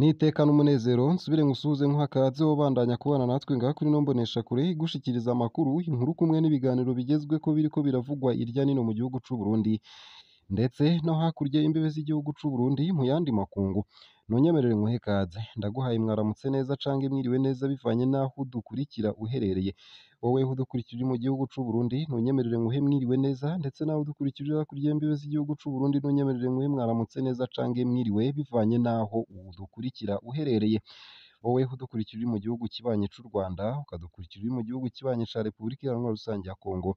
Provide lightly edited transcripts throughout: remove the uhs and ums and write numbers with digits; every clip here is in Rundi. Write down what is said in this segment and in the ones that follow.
N'iteka n'umunezero nsubire ngusuhuze nkuha kaze wobandanya kubana natwe ngaha kuri ino mboneshakure igushikiriza amakuru, inkuru kumwe n'ibiganiro bigezweko biriko biravugwa irya nino mu gihugu c'u Burundi ndetse no hakurya y'imbibe z'igihugu c'u Burundi mu yandi makungu. Ntunyemerere nkuhe kaze, ndaguhaye mwaramutse neza canke mwiriwe neza bivanye n'aho udukurikira uherereye. Wowe udukurikira uri mu gihugu c'u Burundi ntunyemerere nkuhe mwiriwe neza, ndetse nawe udukurikira uri hakurya y'imbibe z'igihugu c'u Burundi ntunyemerere nkuhe mwaramutse neza canke mwiriwe bivanye n'aho udukurikira uherereye. Wowe udukurikira uri mu gihugu kibanyi c'u Rwanda, ukadukurikira uri mu gihugu kibanyi ca Repubulika Iharanira Rusange ya Kongo,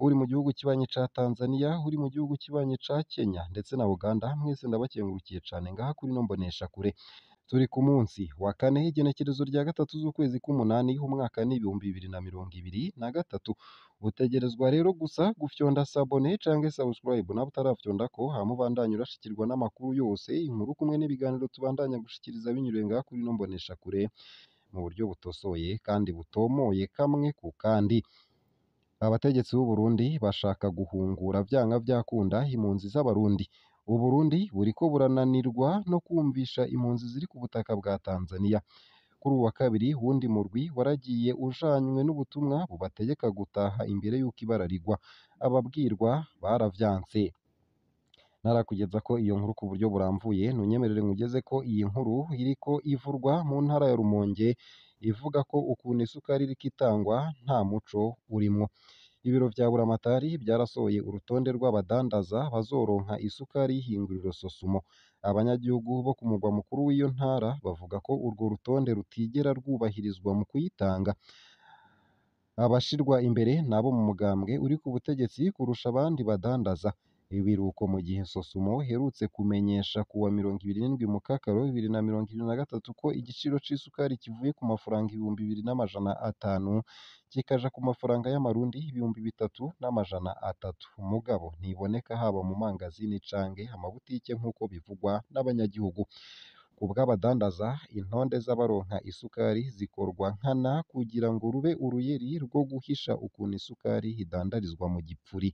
uri mu gihugu kibanyi ca Tanzania, uri mu gihugu kibanyi ca Kenya ndetse na Uganda, mwese ndabakengurukiye cane ngaha kuri ino mboneshakure. Turi ku munsi wa kane, igenekerezo rya 3 z'ukwezi k'umunani, umwaka ni 2023. Utegerezwa rero gusa gufyonda sabone canke subscribe nawe utarafyondako, hama ubandanye urashikirwa n'amakuru yose, inkuru kumwe n'ibiganiro tubandanya gushikiriza binyuriye ngaha kuri ino mboneshakure mu buryo butosoye kandi butomoye kamwe ku kandi. Abategetsi b'u Burundi bashaka guhungura vyanka vyakunda impunzi z'Abarundi. Uburundi buriko burananirwa no kwumvisha impunzi ziri ku butaka bwa Tanzania. Kuri uwu wa kabiri, uwundi murwi waragiye ujanywe n'ubutumwa bubategeka gutaha imbere y'uko ibara rigwa. Ababwirwa baravyanse. Narakugeza ko iyo nkuru ku buryo buramvuye, ntunyemerere nkugeze ko iyi nkuru iriko ivurwa mu ntara ya Rumonge, ivuga ko ukuntu isukari iriko itangwa nta muco urimwo. Ibiro vya Buramatari vyarasohoye urutonde rw'abadandaza bazoronka isukari y'ihinguriro Sosumo. Abanyagihugu bo ku mugwa mukuru w'iyo ntara bavuga ko urwo rutonde rutigera rwubahirizwa mu kuyitanga. Abashirwa imbere n'abo mu mugambwe uri ku butegetsi kurusha abandi badandaza. Ibi biruko mu gihe Sosumo iherutse kumenyesha kuwa 27 Mukakaro 2023 ko igiciro c'isukari kivuye ku mafaranga 2500 kikaja ku mafaranga y'amarundi 3300. Mugabo ntiboneka haba mu mangazini canke amabutike nk'uko bivugwa n'abanyagihugu. Kubw'abadandaza, intonde z'abaronka isukari zikorwa nkana kugira ngo rube uruyeri rwo guhisha ukuntu isukari idandarizwa mu gipfuri.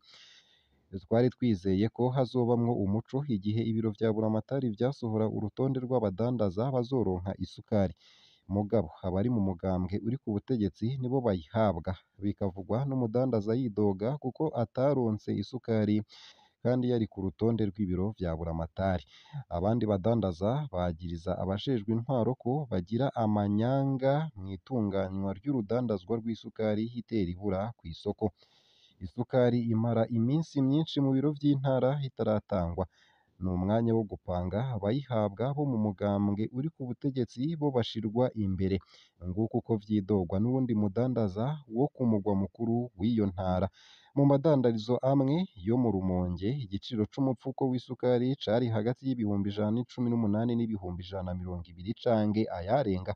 Twari twizeye ko hazobamwo umuco igihe ibiro vya Buramatari vyasohora urutonde rw'abadandaza bazoronka isukari. Mugabo abari mu mugambwe uri ku butegetsi nibo bayihabwa, bikavugwa n'umudandaza yidoga kuko ataronse isukari kandi yari ku rutonde rw'ibiro vya Buramatari. Abandi badandaza bagiriza abajejwe intwaro ko bagira amanyanga mw'itunganywa ry'urudandazwa rw'isukari itera ibura kw'isoko. Isukari imara iminsi myinshi mu biro vy'intara itaratangwa. Ni umwanya wo gupanga abayihabwa bo mu mugambwe uri ku butegetsi bo bashirwa imbere. Nguko uko vyidogwa n'uwundi mudandaza wo ku mugwa mukuru w'iyo ntara. Mu madandarizo amwe yo mu Rumonge, igiciro c'umupfuko w'isukari cari hagati y'118,000 n'ibihumbi 120 canke ayarenga.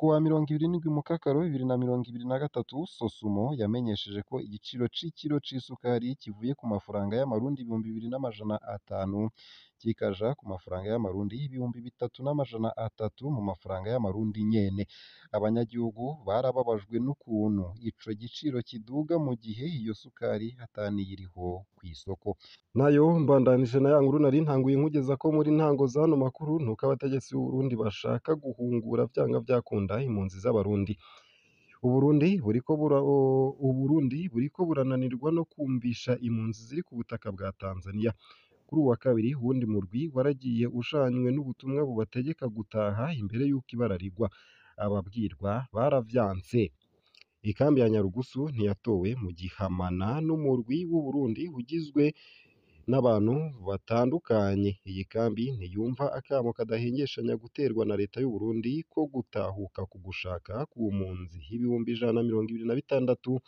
Kuwa 27 Mukakaro 2023, Sosumo yamenyesheje ko igiciro c'ikiro c'isukari kivuye ku mafaranga y'amarundi 2500 kikaja ku mafaranga y'amarundi 3300 mu mafaranga y'amarundi nyene. Abanyagihugu barababajwe n'ukuntu ico giciro kiduga mu gihe iyo sukari ataniyiriho kw'isoko. Nayo mbandanije na ya nkuru nari ntanguye nkugeza ko muri ntango z'ano makuru, nuko abategetsi b'u Burundi bashaka guhungura vyanka vyakunda impunzi z'Abarundi. Uburundi buriko burananirwa no kumvisha impunzi ziri ku butaka bwa Tanzania. Kuri uwu wa kabiri, uwundi murwi waragiye ujanywe n'ubutumwa bubategeka gutaha imbere y'uko ibara rigwa. Ababwirwa baravyanse. Ikambi ya Nyarugusu ntiyatowe mu gihamana n'umurwi w'Uburundi ugizwe n'abantu batandukanye. Iyi kambi ntiyumva akamo kadahengeshanya guterwa na leta y'u Burundi ko gutahuka ku gushaka ku mpunzi 126,000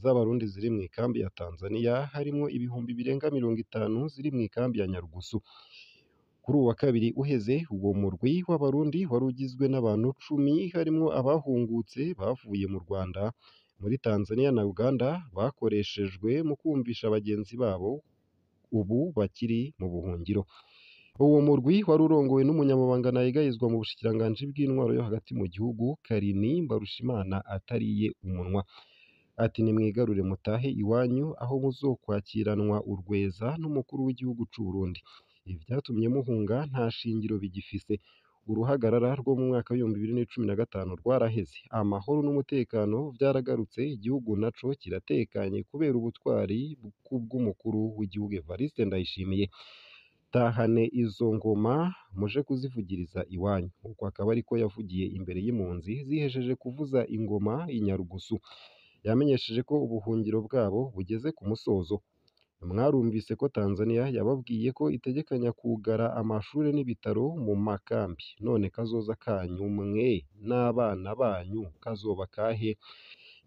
z'Abarundi ziri mw'ikambi ya Tanzania, harimwo 50,000 ziri mw'ikambi ya Nyarugusu. Kuri uwu wa kabiri uheze, uwo murwi w'Abarundi wari ugizwe n'abantu 10 harimwo abahungutse bavuye mu Rwanda, muri Tanzania na Uganda, bakoreshejwe mu kumvisha bagenzi babo ubu bakiri mu buhungiro. Uwo murwi wari urongowe n'umunyamabanga ntayegayezwa mu bushikiranganji bw'intwaro yo hagati mu gihugu, Karini Mbarushimana atariye umunwa. Ati nimwigarure mutahe iwanyu aho muzokwakiranwa urweza n'umukuru w'igihugu c'u Burundi. Ivyatumye muhunga nta shingiro bigifise. Uruhagarara rwo mu mwaka w'2015 rwaraheze, amahoro n'umutekano vyaragarutse, igihugu naco kiratekanye kubera ubutwari bw'umukuru w'igihugu Evariste Ndayishimiye. Tahane izo ngoma muje kuzivugiriza iwanyu." Uko akaba ariko yavugiye imbere y'impunzi zihejeje kuvuza ingoma i Nyarugusu. Yamenyesheje ko ubuhungiro bwabo bugeze ku musozo. "Mwarumvise ko Tanzania yababwiye ko itegekanya kwugara amashure n'ibitaro mu makambi, none kazoza kanyu mwe n'abana banyu kazoba kahe?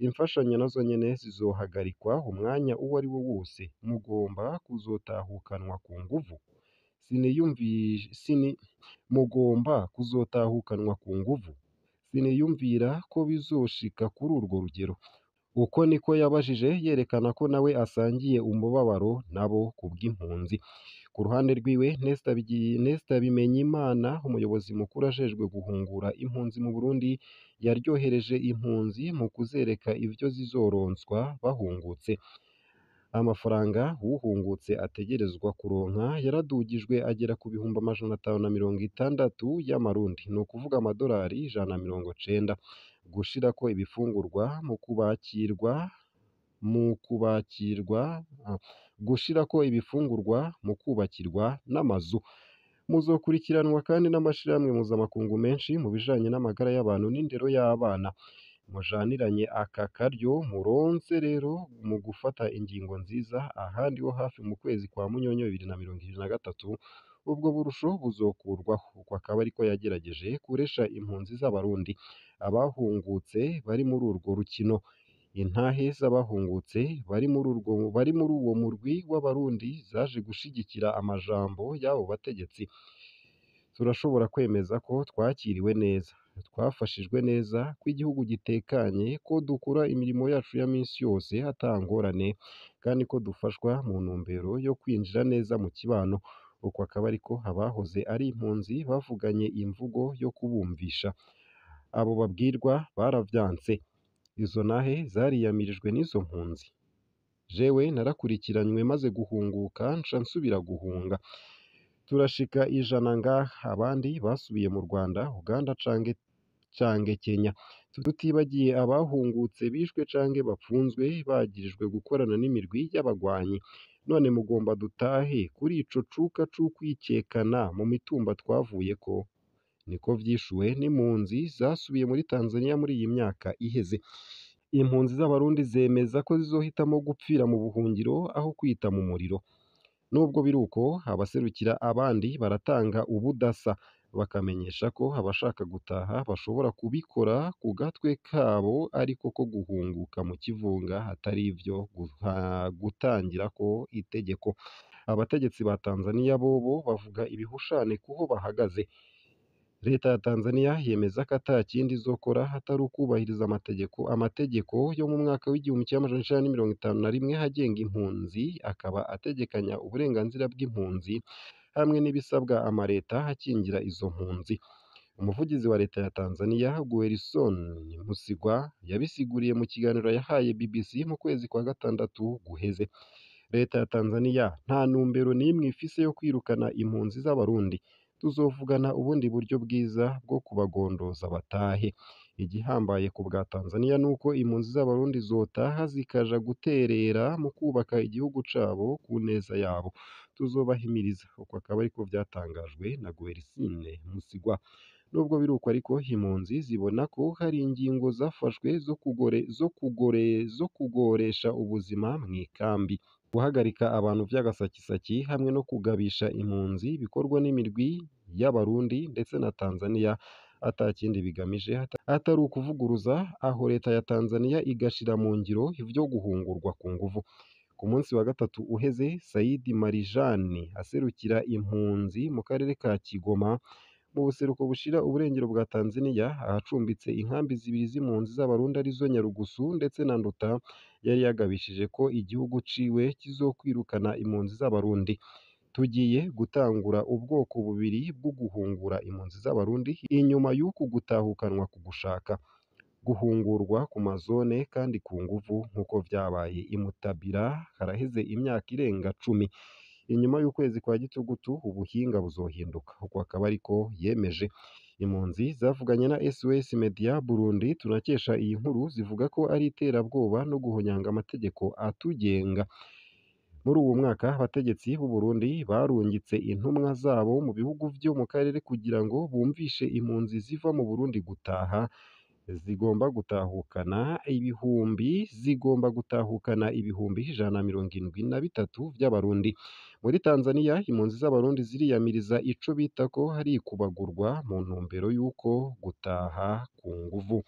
Imfashanyo nazo nyene zizohagarikwa umwanya uwo ari wo wose, mugomba kuzotahukanwa ku nguvu? Mugomba kuzotahukanwa ku nguvu? Siniyumvira ko bizoshika kuri urwo rugero." Uko niko yabajije, yerekana ko nawe asangiye umubabaro nabo kubw'impunzi. Ku ruhande rwiwe, Nesta Bimenyimana, umuyobozi mukuru ajejwe guhungura impunzi mu Burundi, yaryohereje impunzi mu kuzereka ivyo zizoronswa bahungutse. Amafaranga uwuhungutse ategerezwa kuronka yaradugijwe agera ku 560,000 y'amarundi, ni ukuvuga amadorari 190. Gushirako ibifungurwa mu kubakirwa gushirako ibifungurwa mu kubakirwa n'amazu. Muzokurikiranwa kandi n'amashirahamwe mpuzamakungu menshi mu bijanye n'amagara y'abantu n'indero y'abana. Mujaniranye aka karyo muronse rero mu gufata ingingo nziza, ahandi ho hafi mu kwezi kwa Munyonyo 2023 ubwo burusho buzokurwaho. Uko akaba ariko yagerageje kuresha impunzi z'Abarundi abahungutse bari muri urwo rukino. Intahe z'abahungutse bari muri uwo murwi w'Abarundi zaje gushigikira amajambo y'abo bategetsi. "Turashobora kwemeza ko twakiriwe neza, twafashijwe neza, ko igihugu gitekanye, ko dukora imirimo yacu ya minsi yose ata ngorane, kandi ko dufashwa mu ntumbero yo kwinjira neza mu kibano." Uko akaba ariko abahoze ari impunzi bavuganye imvugo yo kubumvisha. Abo babwirwa baravyanse. Izo ntahe zariyamirijwe n'izo mpunzi. "Jewe narakurikiranywe maze guhunguka nca nsubira guhunga. Turashika 100 ngaha, abandi basubiye mu Rwanda, Uganda canke Kenya. Tutibagiye abahungutse bishwe canke bapfunzwe bagirijwe gukorana n'imirwi y'abagwanyi. None mugomba dutahe kuri ico cuka c'ukwikekana mu mitumba twavuyeko?" Niko vyishuwe n'impunzi zasubiye muri Tanzania muri iyi myaka iheze. Impunzi z'Abarundi zemeza ko zizohitamwo gupfira mu buhungiro aho kwita mu muriro. Nubwo biruko, abaserukira abandi baratanga ubudasa, bakamenyesha ko abashaka gutaha bashobora kubikora ku gatwe kabo, ariko ko guhunguka mu kivunga atari ivyo gutangirako itegeko. Abategetsi ba Tanzania bobo bavuga ibihushane kuho bahagaze. Leta ya Tanzania yemeza ko ata kindi izokora atari ukubahiriza amategeko yo mu mwaka w'1951 agenga impunzi, akaba ategekanya uburenganzira bw'impunzi hamwe n'ibisabwa amareta akingira izo mpunzi. Umuvugizi wa leta ya Tanzania, Guelson Msigwa, yabisiguriye mu kiganiro yahaye BBC mu kwezi kwa gatandatu guheze. Leta ya Tanzania nta ntumbero n'imwe ifise yo kwirukana impunzi z'Abarundi. Tuzovugana ubundi buryo bwiza bwo kubagondoza batahe. Igihambaye ku bwa Tanzania nuko impunzi z'Abarundi zotaha zikaja guterera mu kubaka igihugu cabo ku neza yabo. Tuzobahimiriza. Uko akaba ariko vyatangajwe na Guelson Msigwa. Nubwo biruko ariko, impunzi zibona ko hari ingingo zafashwe zo kugoresha ubuzima mw'ikambi. Guhagarika abantu vy'agasakisaki hamwe no kugabisha impunzi bikorwa n'imirwi y'Abarundi ndetse na Tanzania ata kindi bigamije atari ukuvuguruza aho leta ya Tanzania igashira mu ngiro ivyo guhungurwa ku nguvu. Ku munsi wa gatatu uheze, Saidi Marijani aserukira impunzi mu karere ka Kigoma mu buseruko bushira uburengero bwa Tanzania, ahacumbitse inkambi zibiri z'impunzi z'Abarundi arizo Nyarugusu ndetse na Nduta, yari yagabishije ko igihugu ciwe kizokwirukana impunzi z'Abarundi. Tugiye gutangura ubwoko bubiri bwo guhungura impunzi z'Abarundi inyuma y'uku gutahukanwa ku gushaka, guhungurwa ku mazone kandi ku nguvu nk'uko vyabaye i Mutabira haraheze imyaka irenga 10. Inyuma y'ukwezi kwa Gitugutu ubuhinga buzohinduka. Uko akaba ariko yemeje. Impunzi zavuganye na SOS Media Burundi tunakesha iyi nkuru zivuga ko ari iterabwoba no guhonyanga amategeko atugenga. Muri uwo mwaka abategetsi b'u Burundi barungitse intumwa zabo mu bihugu vyo mu karere kugira ngo bumvishe impunzi ziva mu Burundi gutaha, zigomba gutahukana ibihumbi 173 vy'abarundi. Muri Tanzania impunzi z'abarundi ziriyamiriza ico bita ko hari ikubagurwa mu ntumbero y'uko gutaha ku nguvu.